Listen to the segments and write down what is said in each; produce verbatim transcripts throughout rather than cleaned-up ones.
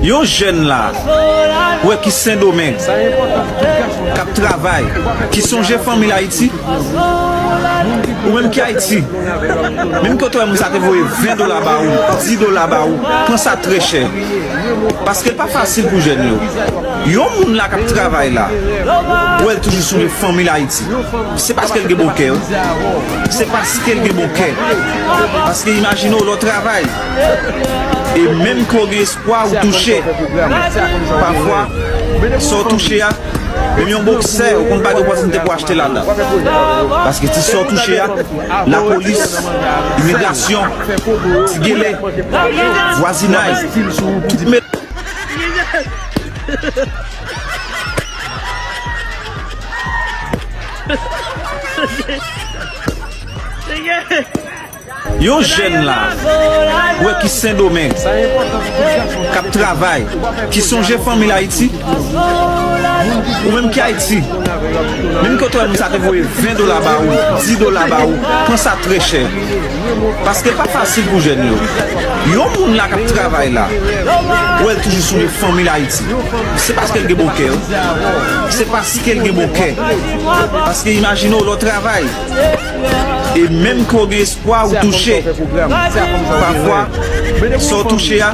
Yon jèn la, ou wè, ki Sendomeng, k ap travay, ki sonje fanmi l Ayiti, ou menm ki Ayiti, menm ke w te wè moun sa te voye ven dola ba ou, dis dola ba ou, pran sa trè chè. Paske l pa fasil pou jèn yo. Yon moun la k ap travay la, ou wè, l toujou sonje fanmi l Ayiti. Se paske l gen bon kè, wi. Se paske l gen bon kè. Paske imajine w lè w travay. E menm ke w gen espwa ou touche. Pafwa, sa w touche a, menm yon boksè, ou konn pa gen opòtinite pou achte ladan. Paske ti sa w touche a, lapolis, imigrasyon, ti gele, vwazinay, tout met Yon jèn la, ou wè, ki Sendomeng, k ap travay, ki sonje fanmi l Ayiti, ou menm ki Ayiti, menm ke w te wè moun sa te voye ven dola ba ou, dis dola ba ou, pran sa trè chè. Paske l pa fasil pou jèn yo. Yon moun la k ap travay la, ou wè, l toujou sonje fanmi l Ayiti. Se paske l gen bon kè, wi. Se paske l gen bon kè. Paske imajine w lè w travay. E menm ke w gen espwa ou touche. Pafwa, sa w touche a,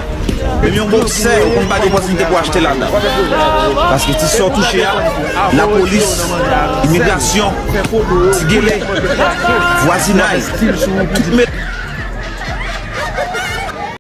menm yon boksè, ou konn pa gen opòtinite pou achte ladan. Paske ti sa w touche a, lapolis, imigrasyon, ti gele, vwazinay, tout met